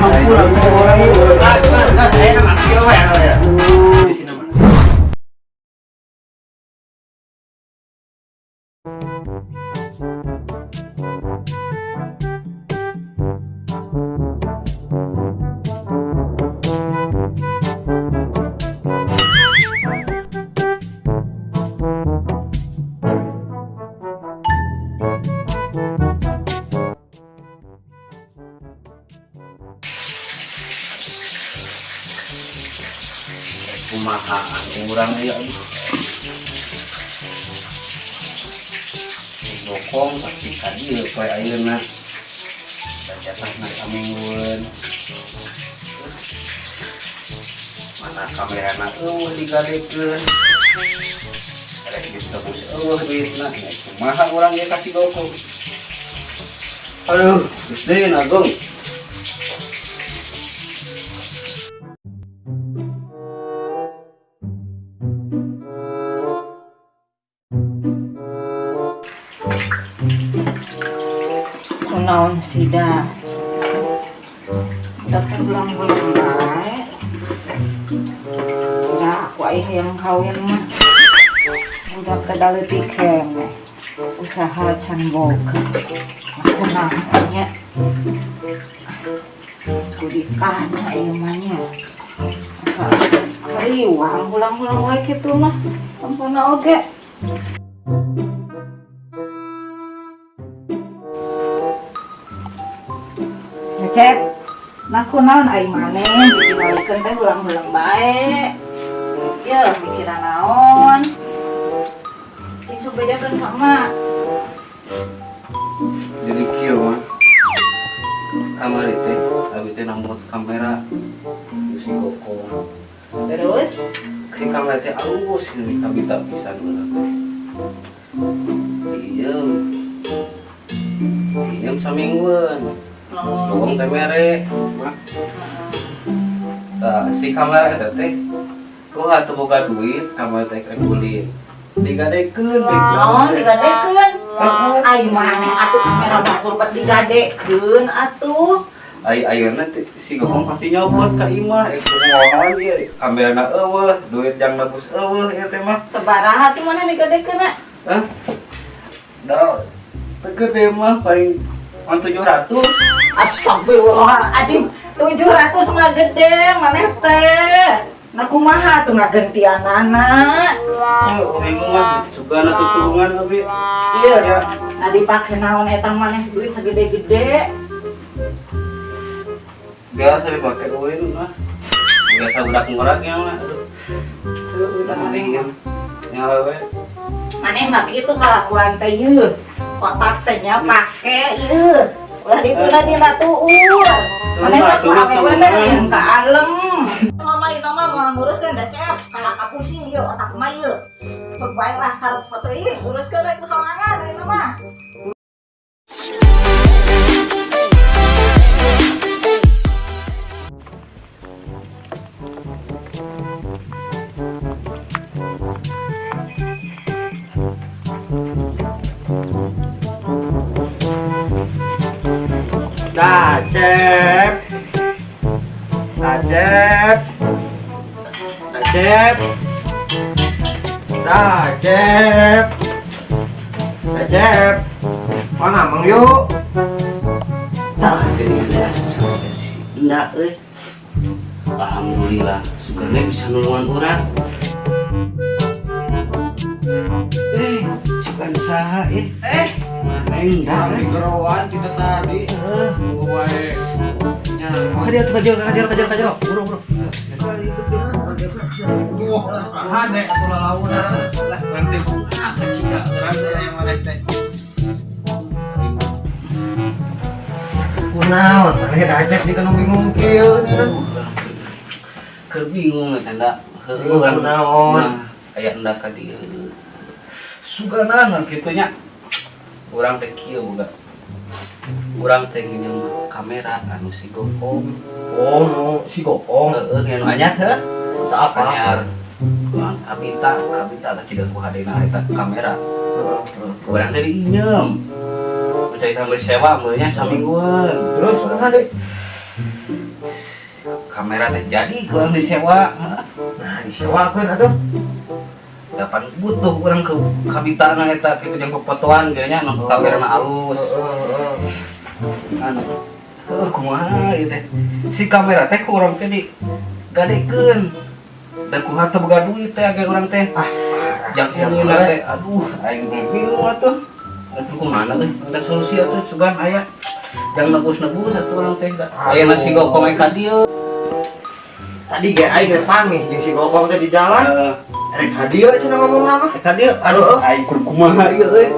Hampura urang. Gas, gas, gas, aya nama kieu we anu ya. Di sini mah. Kumaha urang ieu, aduh. Bokong pasti ka dieu poe ayeuna. Da jatahna saminggueun. Mana kamerana euweuh digadekeun. Rek ditebus euweuh duitna. Ya, kumaha urang ieu ka si Gokong. Aduh, Gusti Agung. Kunaon sida? Udah kan bulan-bulan bae. Udah aku aing yang kawin mah. Budak teh da leutik keneh. Usaha can boga. Aku nanya. Aku ditanya ieu mah nya. Masa kariwang hulang-hulang wae kitu mah. Tempona oge. Ngecep. Nah kunaon ai maneh ditinggalikeun teh hulang-hulang bae. Yeuh, mikiran naon? Cing sok bejakeun ka emak. Jadi kieu mah. Kamari teh abi teh nambut kamera si Gokong. Terus? Si kamera teh alus geuning kabita pisan urang teh. Diem. Diem saminggueun. Oh. Gokong teh mere. Mah. Tah, si kamera eta teh kuha teu boga duit, kamera teh rek ulin. Digadekeun. Naon digadekeun? Ai maneh atuh kamera batur bet digadekeun atuh. Ai ayeuna teh si Gokong pasti nyopot ka imah, kumaha ieu kamerana euweuh, duit jang nebus euweuh ieu teh mah. Sabaraha teh maneh digadekeunna? Hah? Da teu gede mah paling on 700. Astagfirullahaladzim, 700 mah gede maneh teh. Nah kumaha tuh ngagentianana? Oh, bingung mah, sugana tuh tulungan abi. Iya, nah dipake naon eta maneh duit segede-gede? Biasa dipake ulin mah. Biasa budak ngorang ya mah. Aduh. Udah maneh. Yang awewe. Maneh mah kitu kalakuan teh yeuh. Otak teh nya pake yeuh. Ulah dituna dina tuur. Maneh mah ku awewe teh yang ka alem. Mama ieu mah moal nguruskeun da cep, kalah ka pusing ieu otak mah ieu. Pek bae lah karep teuing, uruskeun we ku sorangan ayeuna mah. Dacep. Dacep. Dacep. Dacep. Dacep. Mana Mang yuk? Tah, jadi ada asosiasi. Enggak, euy. Alhamdulillah, sugana bisa nulungan urang. Sugan saha eh? Mana enggak? Kami geroan kita tadi. Wae. Kajer, kajer, kajer, kajer, kajer. Buru, buru. Wah, hade atuh lalauna. Lah, nanti ah kecil urang teh yang mana teh. Kunaon maneh dacep di kanu bingung kieu nya. Keur bingung tanda. Heueuh Bingung urang. kunaon? Nah, aya enda ka dieu. Sugana kitu nya. Urang teh kieu boga. Urang teh nginjem kamera anu si Gokong. Oh, no, si Gokong. Heeh, anu anyar heuh. Tak apa. Anyar. Kurang kabita, kabita lah tidak ku hadena eta kamera. Urang teh diinjem. Mencari sambil sewa meunya saminggueun. Terus urang hade. Kamera teh jadi kurang disewa. Nah, disewakeun atuh. Kapan butuh urang ke kabitana eta kitu jeung popotoan ge nya nu kamerana alus. Anu kumaha ieu teh? Si kamera teh ku urang teh digadekeun. Da kumaha teh boga duit teh age urang teh. Ah, jang kulina teh aduh aing bingung atuh. Aduh kumaha euy, ada solusi atuh sugan aya. Jang nebus-nebus atuh urang teh da. Aya nasi gokong ka dieu. Tadi ge aing ge pangih jeung si gokong teh di jalan. Rek ka dieu cenah ngomong mah. Rek ka dieu aduh aing kur kumaha ieu euy.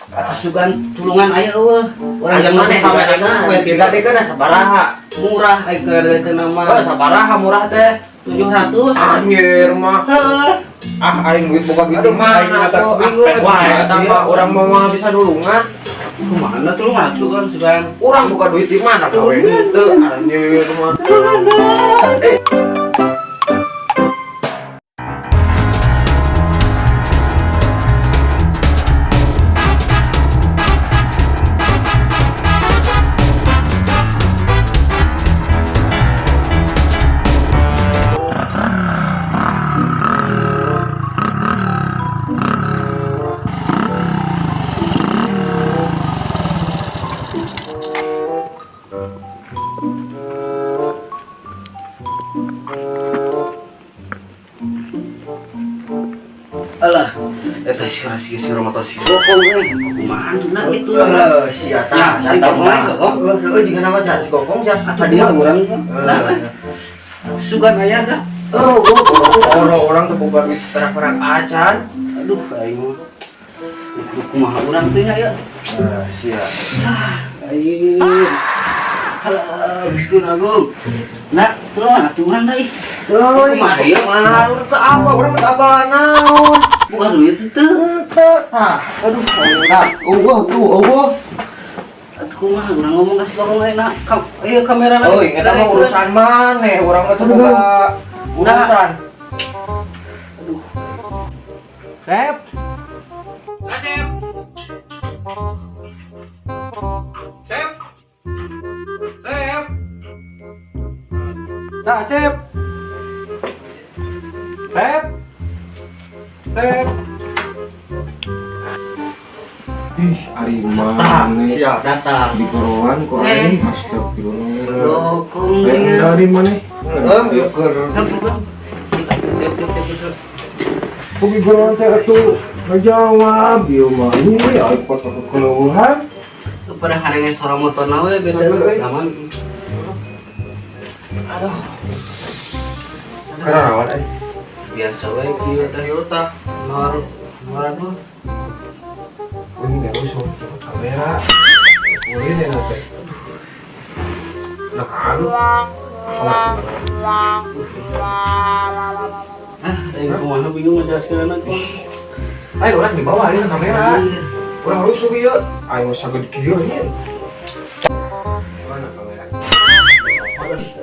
Atuh sugan tulungan aya eueuh. Urang jang maneh kamerana we digadekeun sabaraha? Murah aing gadekeun mah. Oh, sabaraha murah teh? 700. Anjir mah. Heeh. Ah aing duit boga bini mah atuh. Wah, eta mah urang moal bisa nulungan. Kumaha tulungan atuh urang sugan. Urang boga duit di mana gawe henteu anjir mah. Alah, eta si motor si gokong euy, kumaha na itu. Heuh, sia tah, si gokong lain gokong. Heuh, jeung nama saha si gokong sia. Tadi urang nah. Sugan aya dah. Heuh, orang teu boga duit seperak-perak acan. Aduh, aing mah. Kumaha urang teh nya ya? Heuh, sia. Aing. Alah, Gusti Agung. Nah, tulungan atuh urang da ih. Euy, Kumaha ieu? kumaha urang teu apa, urang teu apa naon. Bukan duit teu. Teu. Tah, aduh, urang. Eueuh tuh, eueuh. Atuh kumaha urang ngomong ka si gokong lain nah. Ieu kamera lagi. Euy, eta mah urusan maneh, urang mah teu boga urusan. Aduh. Sep. Sep. Sep. Sep. Nah, Sep. Sep. Sep. Ih, ari mana? Siap datang. Di gorowan kok aing astagfirullah. Gokong dia. Dari mana? Heeh, ieu keur. Kok di gorowan teh atuh ngajawab ieu mah. Ini aing pot kekeleuhan. Pada harenge suara motor na we beda aman. Aduh. Karena aing. Biasa we kieu teh. Kieu tah. Nor aduh. Ini nggak usah kamera. Ini nanti. Nah, ah, aing kumaha bingung ngajelaskeun kok. Ayo orang di bawah ini kamera. Orang rusuh ieu. Aing geus saged kieu nya. Mana kamera?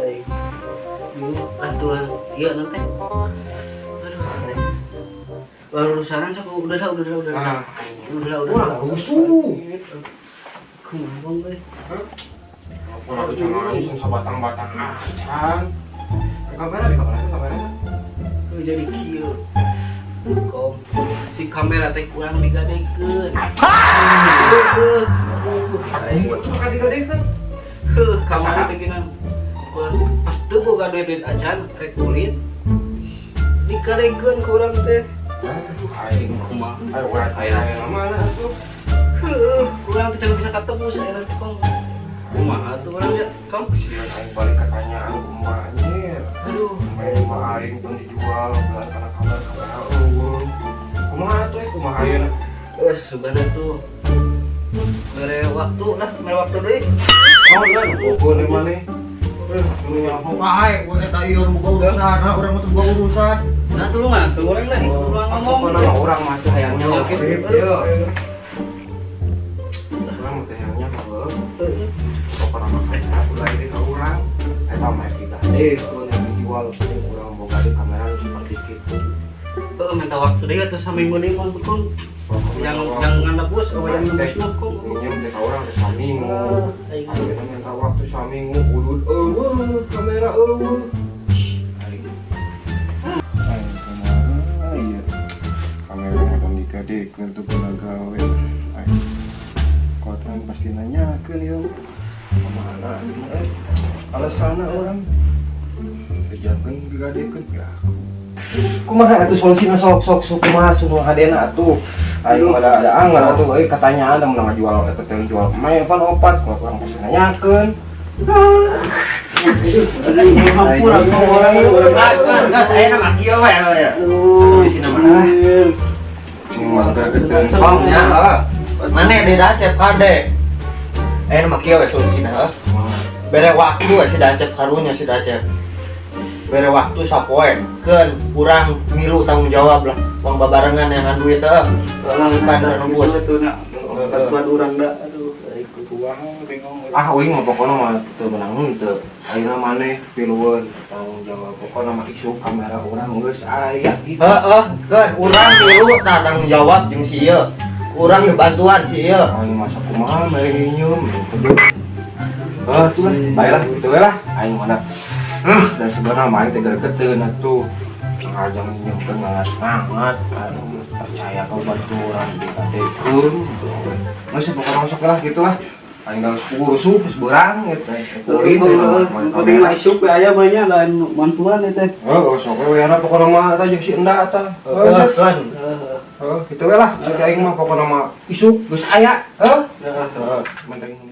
Aing. Bingung atuh lah. Ieu nanti. Aduh. Urusanan sok udah. Ah. Udah. Urang rusuh. Kumaha bang euy? Urang teh cenah sing sabatang-batang acan. Kamera di kamera kamera. Jadi kieu. Kom si kamera teh kurang digadekeun. Aing mah digadekeun. Heuh, kamera teh geunan. Pas teu boga duit acan rek kulit. Digadekeun ku urang teh. Aing kumaha? Ayo urang aya mana atuh? Heuh, urang teh can bisa katebus aya teh kong. Kumaha tuh urang ya, kong? Sieun aing balik katanya anu kumaha anjir. Aduh, main mah aing pun dijual belan kana kamar kamera eueuh. Kumaha atuh kumaha ayeuna? Geus sugana tuh. Mere waktu lah, mere waktu deui. Oh, lan bogo deui maneh. Nu nyaho. Aing gua eta ieu boga urusan, ha urang mah teu boga urusan. Nah, tulungan atuh urang lah, tulungan ngomong. Pokona mah urang mah teh hayangnya oke. Urang mah teh hayangnya heueuh. Pokona mah kamera ulah deui ka urang. Eta mah digadekeun yang dijual urang boga di kamera nu seperti kitu. Heuh, minta waktu deui atuh saminggu deui mah betul. Yang nganebus, oh yang nebusna kok. Minjem teh ka urang teh saminggu. Ayeuna minta waktu saminggu udud euweuh, kamera euweuh. Aing. Aing kumaha ieu? Kamera mah digadekeun teu pernah gawe. Aing kotan pasti nanyakeun ieu. Kemana aing euy? Alasanna urang dijakeun digadekeun ya. Kumaha atuh solusina, sok sok sok, kumaha suruh hadena atuh? Aing ada anger atuh euy, katanya ada mun ngajual eta teh jual mah pan opat kalau urang pasti nanyakeun. Hampura orang. Gas gas gas, aya mah kieu we ya. Solusina mah. Mah gregeteun. Kong nya, heeh. Maneh di Dacep kade. Aya mah kieu we solusina heuh. Bere waktu we si Dacep, karunya si Dacep. Bere waktu sapoe, keun urang milu tanggung jawab lah. Uang babarengan yang duit heuh. Sukan nembus. Bantuan urang da, aduh, kumaha bingung. Ah, uing mah pokona mah teu meunang henteu. Ayeuna maneh pilueun tanggung jawab, pokona mah isuk kamera urang geus aya gitu. Heeh, keun urang milu tah tanggung jawab jeung si ieu. Urang dibantuan si ieu. Aing masa kumaha mere nginjem gitu. Ah, tuh lah, baiklah gitu we lah. Aing mana? Dan sebenarnya mah aing teh gregeteun atuh. Ngajang nginjemkeun ngangat-ngangat. Aduh, percaya kau baturan digadekeun gitu we. Geus pokona masuk lah gitu lah. Aing geus rusuh geus beurang gitu. Kuring teh Penting mah isuk we aya banyak lain bantuan eta. Oh, sok we ana pokona mah eta jeung si Enda eta. Heeh, keun. Heeh, gitu we lah. Cek aing mah pokona mah isuk geus aya. Heuh. Heeh. Mending